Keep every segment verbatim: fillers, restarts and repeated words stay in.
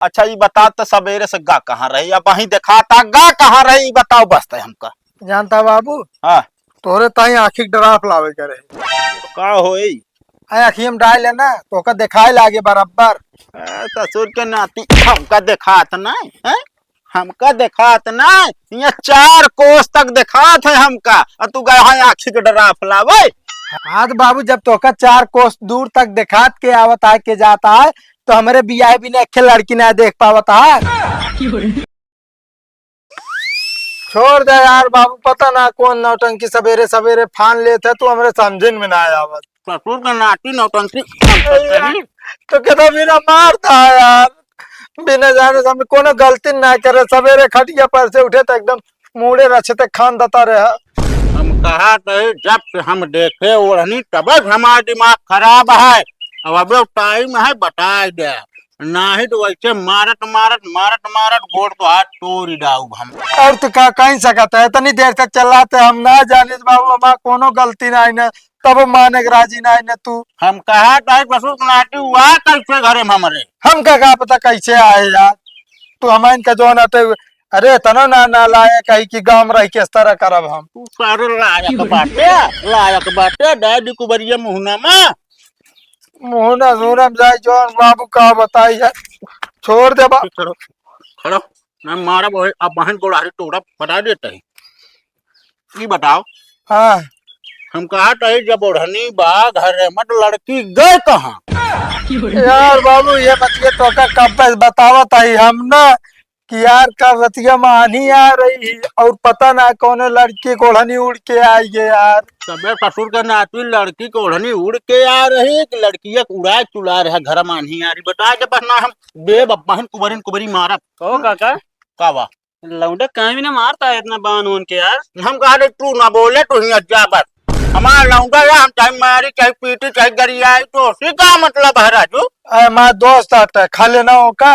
अच्छा, ई बता त, सबेरे से गा कहाँ रही? अब वहीं देखाता, गा कहाँ रही, ई बताओ बस तै हमका। जानता बाबू, हाँ। तोरे ताई आँखी के ड्राप लावे के रहे। का होई? ए, अखियम डाल लेना, तोका देखाए लागे बराबर। ए, ससुर के नाती, हमका देखात नाई, हैं? हमका देखात नाई, यहाँ चार कोस तक देखात है हमका, और तू गया है आँखी के ड्राप लावे। हाँ तो बाबू, जब तोका चार कोस दूर तक देखात के आवत है, के जाता है, तो हमरे बियाह बिना एक लड़की ना देख पावत है। छोड़ दे यार बाबू, पता ना कौन नौटंकी सबेरे सबेरे फान लेत है, तू हमरे समझिन में ना आवत। ससुर का नाती नौटंकी। ए यार, तो कहता बिना मारता है यार, बिना जाने से हम कोनो गलती ना करे। सबेरे खटिया पर से उठे तो एकदम मूड़े रछते खान दता रहे। हम कहा तो जब से हम देखे ओढ़नी तब से हमारा दिमाग खराब है। अब अबे टाइम है, बताए दे। नाही तो वैसे मारत, मारत, मारत, मारत गोड़ तो हाथ तोड़ ही डाउब हम। और तो का कहीं सकत है, इतनी देर से चिल्लाते हम ना जानित बाबू, हमार कोनो गलती नाही न, तब माने के राजी नाही न तू। हम कहा ताई ससुर के नाती हुआ कैसे घरे में हमरे? हमका का पता कैसे आए यार, तू हमार इनका जौन आते हुए, अरे इतना ना, ना लायक है कि गाँव में रह के इस तरह करब हम। तू सारे लायक बाटे, लायक बाटे, डाय दी कुबरिया मुहना में। मुहना सूरम जाए जौन बाबू का बताई है, छोड़ दे बा। खड़ो, खड़ो, मैं मारा बोले, अब बहन गोड़ारी टोड़ा बता देता है। ई बताओ। हाँ। हम कहा था, जब ओढ़नी बा घर में, तो लड़की गए कहाँ? यार बाबू, ये बतिया तो का कब से बतावत है हम ना, कि यार का रतिया में आन्ही आ रही है और पता ना कौनो लड़की के ओढ़नी उड़ के आई है यार। तबे ससुर के नाती लड़की के ओढ़नी उड़ के आ रही कि लड़किया के उड़ाए चुला रहा घर में आन्ही आ रही। बता दे बस ना हम देब अब बहन कुबरिन कुबरी मारब। कहो काका। का बा? लौंडा काहे भी ना मारता है इतना बान होन के यार। हम कहा रे तू ना बोले, तू हियाँ जा बस। हमारा लौंडा या हम चाहे मारी, चाहे पीटी, चाहे गरियाई, तो उसी का मतलब है राजू? अरे मार दोस्त आता है, खा लेना हो का?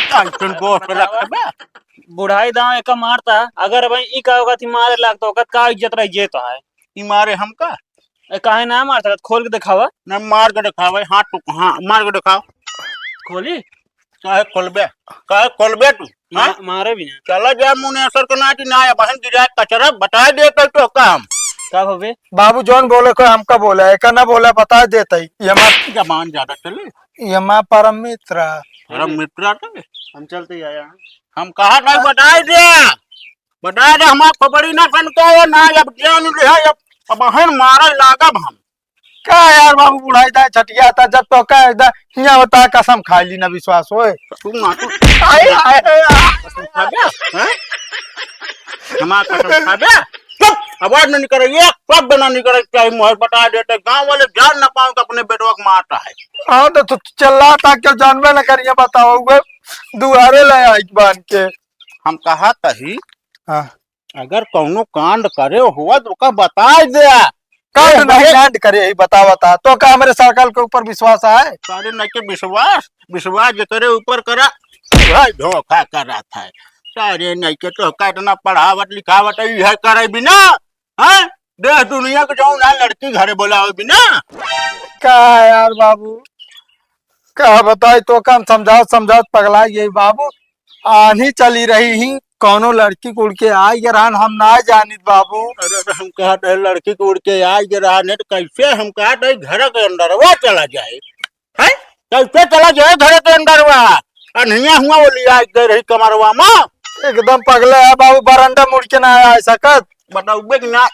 अइसन दोस्त रखबे। बुढ़ाई दांव एका मारता, अगर भाई ई का होगा थी मारे लाग तो ओकर का इज्जत रह जे तो है। ई मारे हमका? ए, काहे ना मार सकत? खोल के दिखावा। ना मार के दिखावे, हाथ तो, हाँ, मार के दिखाओ। खोली? काहे खोलबे? काहे खोलबे तू? हाँ? मा-, मारे भी ना। चला जा मुनेसर के नाती ना, बहन गिरा कचरा, बता दे तो, तो काम। का होबे? बाबू जौन बोले को हमका बोला, एका ना बोला, बता देता ही। ये हमार जबान ज्यादा चले। ये हमार परम मित्र है। परम मित्र है। हम चलते ही आया। हम कहा नहीं, बताए दे। बताए दे, हमार खोपड़ी ना सन के, ये ना, अब जान ले है, अब, अब बहन मारे लागब हम। का यार बाबू, बुढ़ाई दा छटिया था, जब तो का दा, हियाँ बता, कसम खा ली ना, विश्वास होए। तू ना, तू आए, आए, आए, आए। कसम खा बे, हैं? हमार कसम खा बे। चुप, आवाज ना निकले, एक शब्द ना निकले, चाहे मुँह बता देते, गाँव वाले जान ना पाओ तो अपने बेटवा को मारता है। हाँ, तो तू चिल्ला था, क्यों जानबे ना करिए, बताओ, वो दुआरे ले आई बांध के। हम कहा तही, हाँ। अगर कौनो कांड करे हुआ तो ओका बताए दे। कांड ए, नहीं, भाई। कांड करे ही बतावता। तो का हमरे सरकार के ऊपर विश्वास है? सारे नहीं के विश्वास, विश्वास जे करे ऊपर करा, भाई धोखा करा था। सारे नहीं के तो का इतना पढ़ावत लिखावत है, यह करे बिना, हैं? देश दुनिया के जौन है लड़की घरे बोलावे बिना। का यार बाबू, का बताई तो का हम समझावत समझावत पगला गई बाबू। आन्ही चली रही ही, कौनो लड़की के उड़ के आई रहन, हम ना जानित बाबू। अरे, अरे, हम कहत है लड़की के उड़ के आई रहन है, तो कैसे हम कहत है घर के अंदरवा चला जाए, हैं? कैसे चला जाए घर के अंदरवा? अनहिया हुआ वो लिया गए रही कमरवा में। एकदम पगले है बाबू, बरंडा मुड़ के ना आ सकत। बताओ बे कि ना?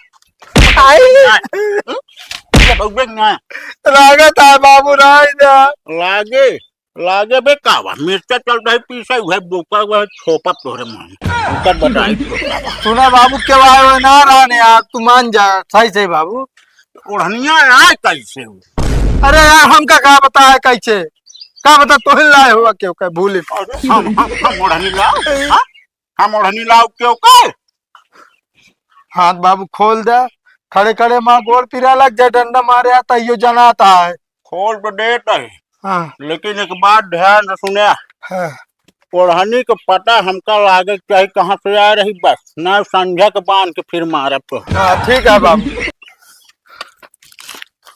आई। ना। हम्म? बताओ बे कि ना? लागत है बाबू, राय दे। लागे। लागे बे का बा, मिर्चा चल रही पीसे, उहे बोका, उहे छोपा तोहरे मुंह में। उनकर बताई तो। सुना बाबू, के आए हुए ना रहने यार, तू मान जा, सही सही बाबू। ओढ़निया आए कैसे हो? अरे यार, हमका का पता है कैसे? का पता तोहिन लाए हुआ क्यों का भूले। हम, हम, हम ओढ़नी लाओ? हाँ? हम ओढ़नी लाओ क्यों का? हाथ बाबू खोल दे, खड़े खड़े माँ गोड़ पिरा लग जाए, डंडा मारे आता, यो जनाता है। खोल तो देत है, हाँ। लेकिन एक बात ध्यान से सुने, हाँ। ओढ़नी के पता हमका लागे के चाही कहाँ से आ रही, बस ना संझा के बांध के फिर मारब तो। हाँ, ठीक है बाबू।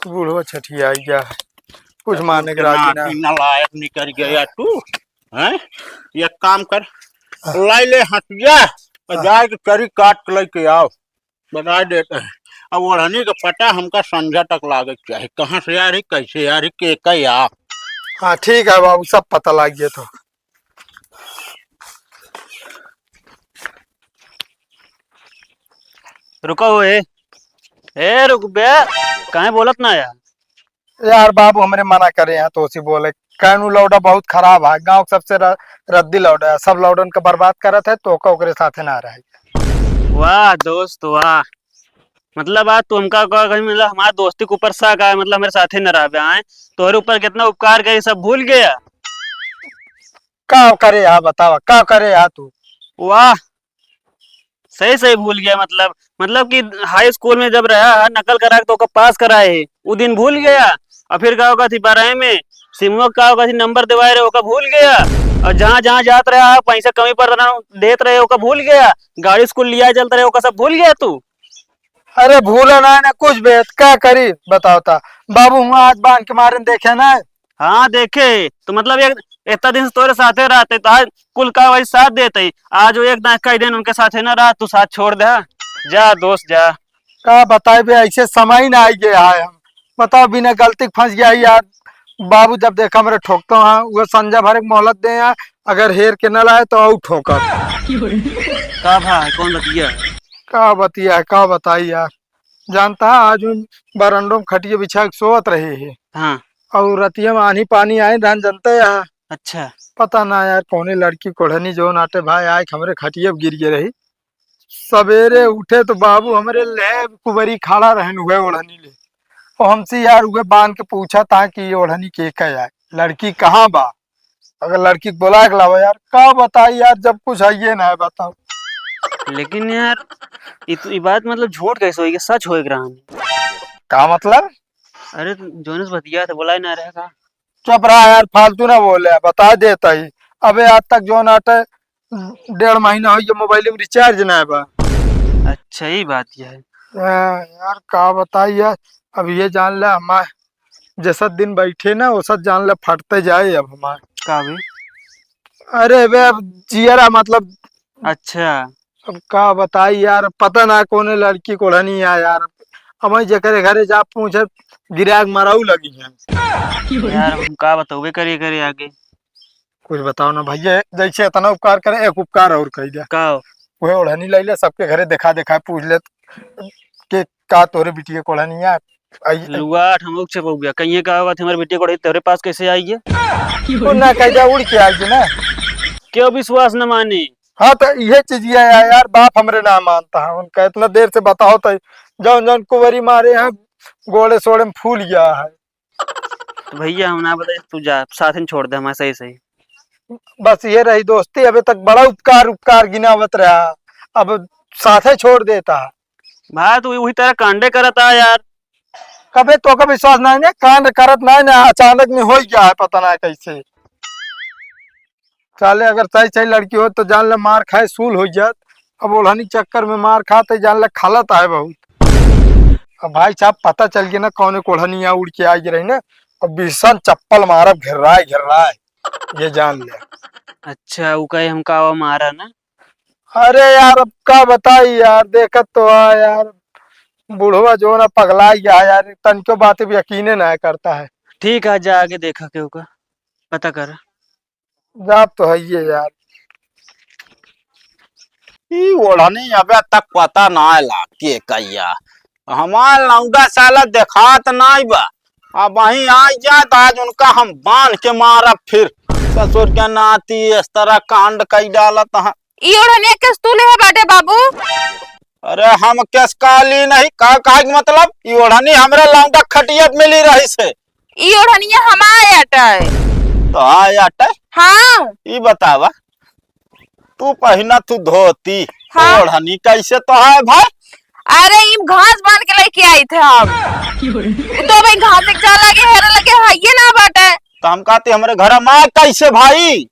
बूढ़ो छठिया गया है, कुछ माने के राजी ना। नालायक निकल गया तू। हैं? एक काम कर, हाँ। लाई ले हटिया, और हाँ। जाए के चरी काट के लेके आओ, बता देते हैं। अब ओढ़नी का पता हमका संझा तक लागे के चाही, कहाँ से आ रही, कैसे आ रही, के का या। हाँ, ठीक है बाबू, सब पता लाग गया तो। रुको हो, ए, ए, रुक बे, काहे बोलत ना यार? यार बाबू, हमरे मना करे हैं तो उसी बोले, कहनू लौड़ा बहुत खराब है, गाँव के सबसे र-, रद्दी लौड़ा है, सब लौड़न के बर्बाद करत है, तो ओका ओकरे साथे ना रहे। वाह दोस्त, वाह। मतलब, आज तू हमका कह, कहीं, मतलब, हमार दोस्ती के ऊपर शक आए, मतलब, हमरे साथे न रहबे आए, तोहरे ऊपर कितना उपकार करे, सब भूल गया। का करे यार, बतावा, का करे यार तू? वाह, सही सही भूल गया। मतलब, मतलब कि हाई स्कूल में जब रहा है, नकल करा के तो ओका पास कराए है, उ दिन भूल गया। और फिर का होगा थी बारह में सिमुआ का होगा थी नंबर देवाए रहे, ओका भूल गया। और जहाँ जहाँ जात रहा, पैसा कमी पड़ रहा, देत रहे, ओका भूल गया। गाड़ी स्कूल लिया चलत रहे, ओका सब भूल गया तू। अरे भूला ना, ना कुछ बे, का करी बताओ ता। बाबू हुआ आज बांध के मारे देखे ना। हाँ देखे, तो मतलब एक इतना दिन से तोरे साथे रहते, तो आज कुल का वही साथ देते, आज वो एक दांत कह देन उनके साथे ना रहा, तू साथ छोड़ दे। जा दोस्त जा। का बताए बे, ऐसे समय ना आई गया है। हम बताओ, बिना गलती के फंस गया है यार। बाबू जब देखा हमरे ठोकते हैं, वो संजय भर एक मोहलत दे हैं, अगर हेर के न लाए तो आऊ ठोकर। का भा है, कौन बतिया? का बतिया है, का बताई यार। जानता है, आज हम बरंडो में खटिया बिछा के सोवत रहे हैं। हाँ। और रतिया में आन्ही पानी आए रहन, जानते हैं। अच्छा। पता ना यार, कौने लड़की कोढ़नी जोन आटे भाई आए के हमरे खटिया पे गिर गए रही। सवेरे उठे तो बाबू हमरे ले कुबरी खड़ा रहन हुए ओढ़नी ले। और हमसे यार हुए बांध के पूछा था कि ये ओढ़नी के का है, लड़की कहाँ बा? अगर लड़की के बोला के लावा यार, का बताई यार, जब कुछ है ये ना है, बताओ। लेकिन यार, ई तो, ई बात मतलब झूठ कैसे होई, सच होए के रहन? का मतलब? अरे, तो जोनेस बतिया था, बोला ही ना रहे का? चुप रहा यार, फालतू ना बोले, बता देता ही। अबे आज तक जोन आटे डेढ़ महीना हो गया, मोबाइल में रिचार्ज ना बा। अच्छा, ई बात ये है। हाँ, यार, का बताई यार, अब ये जान ले, हमार जैसा दिन बैठे ना, वैसा जान ले फटते जाए अब हमार। का बे? अरे बे, अब जियरा मतलब। अच्छा। अब का बताई यार, पता ना कौने लड़की कोढ़नी है यार। अब वहीं जेकरे घरे जा पूछे, गिराक मराऊ लगी है। यार, हम का बतौबे करे, करे आगे। कुछ बताओ ना भैया, जैसे इतना उपकार करे, एक उपकार और कही दे। का हो? वह ओढ़नी ले ले, सबके घरे देखा देखा पूछ ले कि का तोरे बिटिया कोढ़नी है। आई लुआठ हम लोग चपौबिया, कहिए का होगा, हमारे बिटिया कोढ़नी तेरे पास कैसे आई है? तो ना कह जा, उड़ के आई ना। क्यों विश्वास न माने? हाँ, तो ये चीज ये है यार, बाप हमरे ना मानता है, उनका इतना देर से बताओ तो जौन जौन कुंवरी मारे हैं, गोड़े सोड़े में फूल गया है। तो भैया, हम ना बताए, तू जा, साथ में छोड़ दे हमारे, सही सही। बस ये रही दोस्ती, अबे तक बड़ा उपकार, उपकार गिनावत रहा, अब साथे छोड़ देता। भाई, तू वही तरह कांडे करता है यार। कबे तो का विश्वास नहीं ने, कांड करत नहीं ने, अचानक में हो गया है, पता नहीं कैसे। साले अगर सही सही लड़की होत तो जान ले मार खाए सूल हो जात। अब ओढ़नी चक्कर में मार खात है, जान ले खलत है बहुत। अब भाई साहब पता चल गया ना कौने कोढ़निया उड़ के आ गई रही ना। अब भीषण चप्पल मारब, घेर्राए घेर्राए, ये जान ले। अच्छा, उ कहे हम कावा मारा ना। अरे यार, अब का बताई यार, देखत तो है यार, बुढ़वा जो ना पगला गया है यार, तनिको बात पे यकीने ना करता है। ठीक है, जा आगे देखा केहू का, पता कर। जात तो है ये यार। ई ओढ़नी अबे तक पता ना लाग के कहिया। हमार लौंडा साला देखात नाई बा। अब वहीं आ जात, आज उनका हम बांध के मारब फिर। ससुर के नाती इस तरह कांड कई डालत हैं। ई ओढ़निया के तू लेहे बाटे बाबू? अरे हम केस काली नहीं, का कहे के मतलब? ई ओढ़नी हमरे लौंडा खटिया पे मिली रही से। ई ओढ़निया हमार आटा है। तो हाँ आटा है? हाँ। ई बतावा, तू पहिना तू धोती, हाँ। ओढ़नी कैसे तो है भाई? अरे इम घास बांध के लेके आई थे हम। तो भाई घास एक जा लगे हेरे लगे है ये ना बाटे। तो हम कहते हमरे घर में आए कैसे भाई?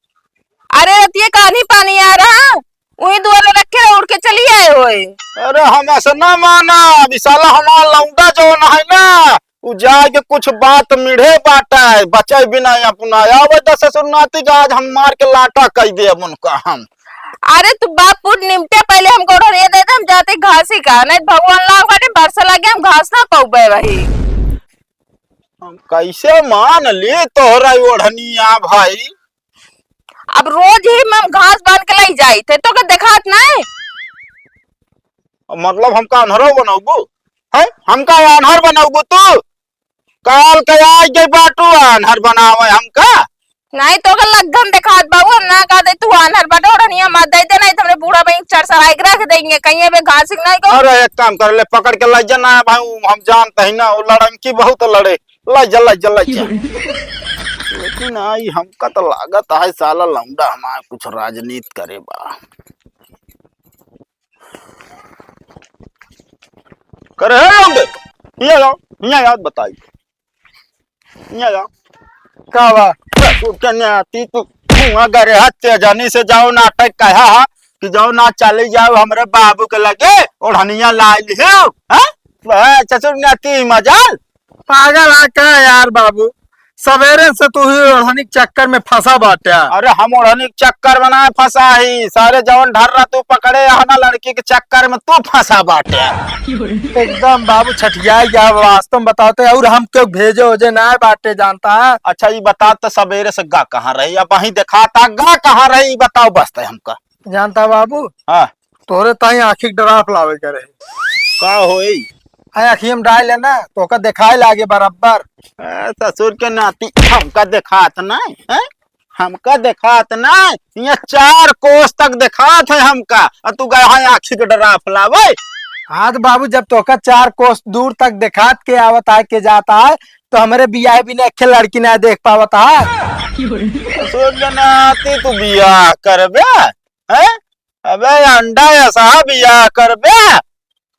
अरे रतिये कान्ही पानी आ रहा, वही दुआरे रखे रहे, उड़ के चली आए होए। अरे हम ऐसा ना माना, अभी साला हमार लौंडा जो ना है ना, उ जाए के कुछ बात मिढ़े बाटा है, बचे बिना अपना। आवे तो ससुर नाती का आज हम मार के लाटा कई देब उनका हम। अरे तू बापू निमटे पहले हमको ओढ़निया दे दे, हम जाते घासी का, नहीं भगवान लाग बाटे बरसा लगे हम घास ना पौबे वही। हम कैसे मान ली तोहरा ओढ़निया भाई? अब रोज ही हम घास बांध के लाई जाई थे तो के देखात नहीं? मतलब हमका अनहरो बनौबू? हैं? हमका अनहर बनौबू तू? काल के आज गई बाटू अनहर बनावे हमका। नहीं तो के लग्गन देखात बाबू, हम ना कह दे तू अनहर बाटे, ओढ़निया मत दे दे, नहीं तो हमरे बूढ़ा बहन चरसराई के रख देंगे, कहीं बे घासिक नहीं को। अरे एक काम कर ले, पकड़ के ले जा ना भाई, हम जानते हैं ना, वो लड़ंकी बहुत लड़े, ले जा, ले जा, ले जा। लेकिन आई हमका तो लागत है साला लौंडा हमारे कुछ राजनीति करे बा। करे है लौंडे, ये जाओ, यहाँ याद बताई। ये जाओ। का बा? ससुर के नाती तू, तू अगर हत्या जानी से जाओ नाटक कहा हा कि जाओ ना चली जाओ हमरे बाबू के लगे, ओढ़निया लाई लिहो, हैं? वह ससुर नाती मजाल। पागल है का यार बाबू? सवेरे से तू ही ओढ़नी के चक्कर में फंसा बाटे। अरे हम ओढ़नी के चक्कर में ना फंसा ही, सारे जवन ढर्रा तू पकड़े है ना लड़की के चक्कर में तू फंसा बाटे। एकदम बाबू छठिया गया, वास्तव में बताओ तो, और हम क्यों भेजे ओजे ना बाटे जानता है। अच्छा ये बता तो सवेरे से गा कहाँ रही, अब वहीं देखा था गा कहाँ रही, ये बताओ बस तय हमका। जानता बाबू, हाँ। तोरे ताई आँखी के ड्राप लावे के रहे। का होई? आ आँखी में डाल लेना, तोका देखाए लागे बराबर। ए, ससुर के नाती, हमका देखात नहीं, हैं? हमका देखात नहीं, ये चार कोस तक देखात है हमका, और तू गया है आँखी के ड्राप लावे। हाँ तो बाबू, जब तोका चार कोस दूर तक देखात के आवत है, के जाता है, तो हमरे बियाह बिना एक लड़की ना देख पावत है। ससुर के नाती तू बियाह करबे, हैं? अबे अंडा ऐसा बियाह करबे,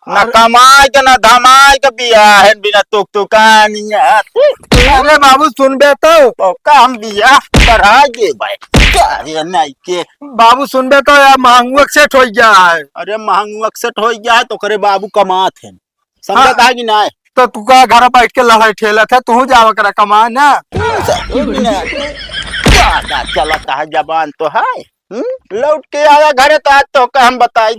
ना अरे कमाए के, ना धमाए के, बियाह है बिना तुकतुकानिया। अरे बाबू, सुनबे तो। तो का हम बियाह बढ़ा दे भाई? का रे नाई के? बाबू, सुनबे तो यार, महंगुआ के सेट हो गया है। अरे महंगुआ के सेट हो गया है, तो करे बाबू कमात है, समझत हाँ। है कि नाई? तो तू का घर बैठ के लड़ाई ठेलत है, तू जावा करा कमा ना। तू ससुर ना, तू ज्यादा चलत है, जबान तो है। हम्म? लौट के आया घरे तो आज तो का हम बताई।